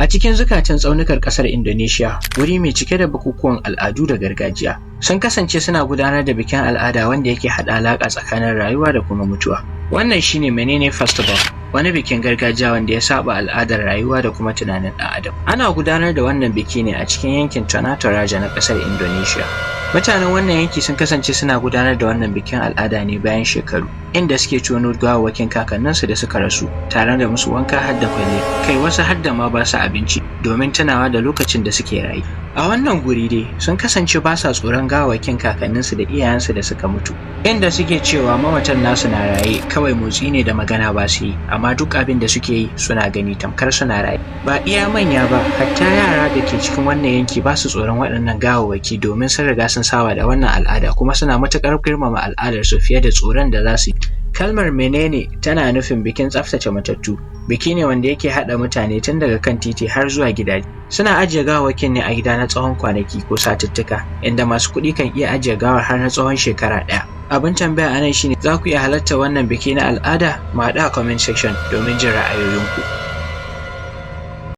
A cikin zukatan tsaunukan ƙasar Indonesia, wuri mai cike da bukukuwan al'adu da gargajiya, sun kasance suna gudanar da bikin al'ada wanda yake haɗa alaƙa tsakanin rayuwa da kuma mutuwa. Wannan shine Menene Festival, wani bikin gargajiya wanda ya saba al'adar rayuwa da kuma tunanin ɗan adam. Ana gudanar da wannan biki ne a cikin yankin Tana Toraja na ƙasar Indonesia. Mutanen wannan yanki sun kasance suna gudanar da wannan bikin al'ada ne bayan shekaru, inda suke tono gawawwakin kakanninsu da suka rasu, tare da musu wanka har da kwalliya, kai wasu har da ma ba su abinci domin tunawa da lokacin da suke raye. A wannan guri dai sun kasance ba sa tsoron gawawwakin kakanninsu da iyayensu da suka mutu, inda suke cewa mamatan nasu na raye, kawai motsi ne da magana ba su yi, amma duk abin da suke yi suna gani tamkar suna raye. Ba iya manya ba, hatta yara da ke cikin wannan yanki ba su tsoron waɗannan gawawwaki domin sun riga sun saba da wannan al'ada kuma suna matuƙar girmama al'adarsu fiye da tsoron da za su yi. Kalmar Menene tana nufin bikin tsaftace matattu. Biki ne wanda yake haɗa mutane tun daga kan titi har zuwa gidaje. Suna ajiye gawawwakin ne a gida na tsawon kwanaki ko satuttuka, inda masu kuɗi kan iya ajiye gawar har na tsawon shekara ɗaya. Abin tambaya a nan shine, za ku iya halarta wannan biki na al'ada? Mu haɗu a comment section domin jin ra'ayoyinku.